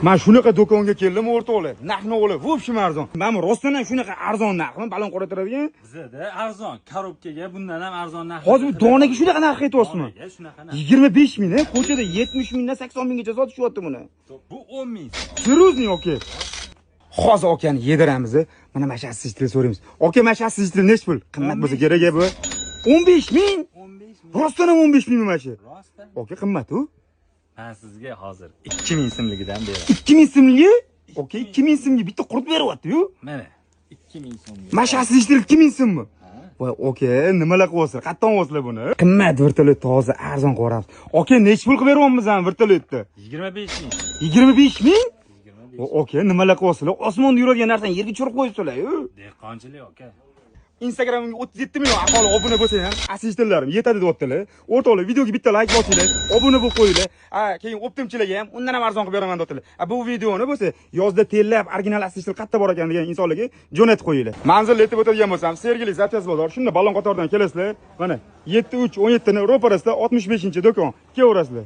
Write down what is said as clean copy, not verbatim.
Man shunaqa do'konga keldim, o'rtoqlar. Narx-navolar в общем arzon. Mana bu rostdan ham shunaqa arzon narxmi? Balon qoratiradigan. Bizada arzon, korobkaga bundan ham arzon narx. Hozir bu donaga shunaqa narx aytyapsizmi? Donaga shunaqa narx. 25 ming, ko'chada 70 mingdan 80 minggacha sotishyapti buni. Bu 10 ming. Серьезный, aka? Hozir akani yediramiz. Mana shu asijitni so'raymiz. Aka, mana shu asijitni nechi pul? Qimmat bo'lsa kerak bu. 15 ming? 15 ming. Rostdan ham 15 mingmi mana shu? Rostdan. Aka, qimmat u. Men sizga hozir 2000 so'mligidan beraman. 2000 so'mligi? Aka, 2000 so'mga bitta qurt beryapti-yu. Mana 2000 so'mga. Mana shu asijitlar 2000 so'mmi? Voy, aka, nimalar qilyapsizlar? Qayerdan olyapsizlar buni? Qimmat vertolyot toza arzon qilib yuboramiz. Aka, nechi pul qilib beryapmiz ham vertolyotni? 25 ming. 25 ming? 25. O, aka, nimalar qilyapsizlar? Osmonda yuradigan narsani yerga tushirib qo'yibsizlar-yu. Dehqonchilik, aka. Instagramimga 37 million aholi obuna bo'lsa ham asijitlarim yetadi deyaptilar. O'rtoqlar, videoga bitta layk bosinglar, obuna bo'lib qo'yinglar. A, keyin оптом chilarga ham undan ham arzon qilib beraman deyaptilar. A, bu videoni bo'lsa yozda tellab original asijitlar qayerda bor ekan degan insonlarga jo'natib qo'yinglar. Manzilni aytib o'tadigan bo'lsam, Sergeli zapchast bozor, shunda balon qatoridan kelasizlar. Mana 73 17 ni ro'parasida 65-do'kon. Kelaverasizlar.